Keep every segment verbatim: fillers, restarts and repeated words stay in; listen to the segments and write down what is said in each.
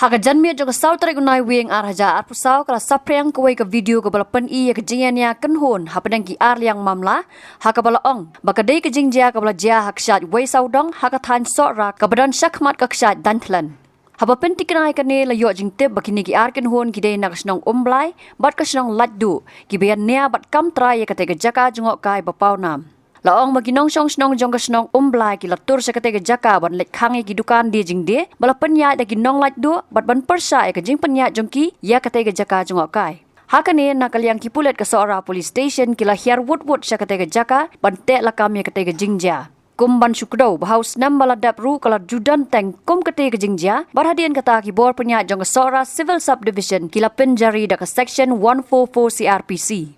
Ha ka janmiet jong ka saw tarik u Naiwieng ar hajar arphew saw ka la saphriang kawei ka video kaba la pyni ïa ka jingïania kynhun hapdeng ki ar liang mamla, ha kaba la ong ba ka dei ka jingjia kaba la jia ha ka kshaid Wei Sawdong ha ka thaiñ Sohra kaba don shakhmat ka kshaid Dainthlen. Haba pyntikna ïa kane la ïoh jingtip ba kine ki ar kynhun ki dei na ka shnong Umblai bad ka shnong Laitduh, kiba ïania bad kam trai ïa katei ka jaka jngohkai ba pawnam. La ong ba ki nongshong shnong jong ka shnong Umblai ki la tur sha katei ka jaka ban leit khang ïa ki dukan die jingdie, ba la pynïaid da ki nong Laitduh bad ban pyrshah ïa ka jingpynïaid jong ki ïa katei ka jaka jngohkai. Ha kane, na ka liang ki pulit ka Sohra Police Station ki la hiar wut wut sha katei ka jaka ban teh lakam ïa katei ka jingjia. Kum ban shu kdew ba ha u snem ba la dep ruh ka la ju don teng kum katei ka jingjia, bad hadien kata ki bor pynïaid jong ka Sohra Civil Subdivision ki la pynjari da ka Section one four four C R P C.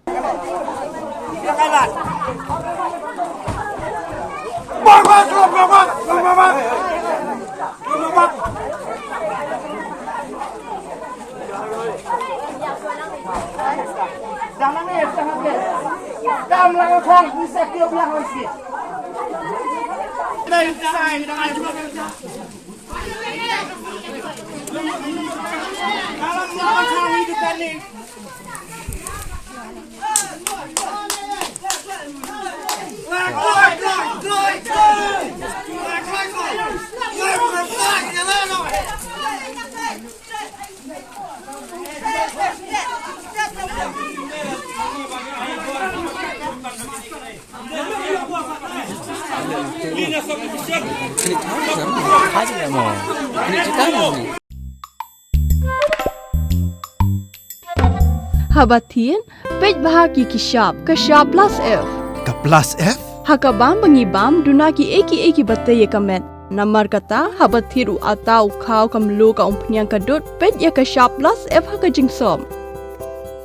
Haba thied, peit bha ki ki shap, ka shap plus F. Ka plus F? Ha ka bam ba ngi bam, duna ki ei ki ei kiba tei ïa ka met. Namar kata, haba thied u atta u khaw ka mluh ka umphniang ka dud, peit ïa ka shap plus F ha ka jingsop.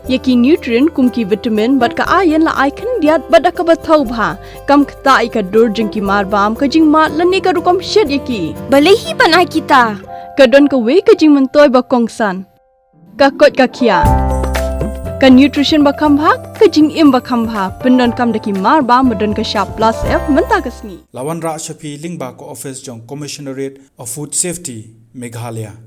Ïa ki nutrient kum ki vitamin bad ka iron la ai khyndiat bad da kaba thaw bha. Kam ktah ïa ka dur jong ki mar bam, ka jingmad lane ka rukom shet ïa ki. Balei hi ban ai kita? Ka don kawei ka jingmyntoi ba kongsan. Ka koit ka khiah. Ka nutrition ba kham bha, ka jingim ba kham bha. Pyndonkam da ki mar bam ba don ka shap plus F mynta ka sngi. La wanrah sha phi lyngba ka office jong Commissionerate of Food Safety, Meghalaya.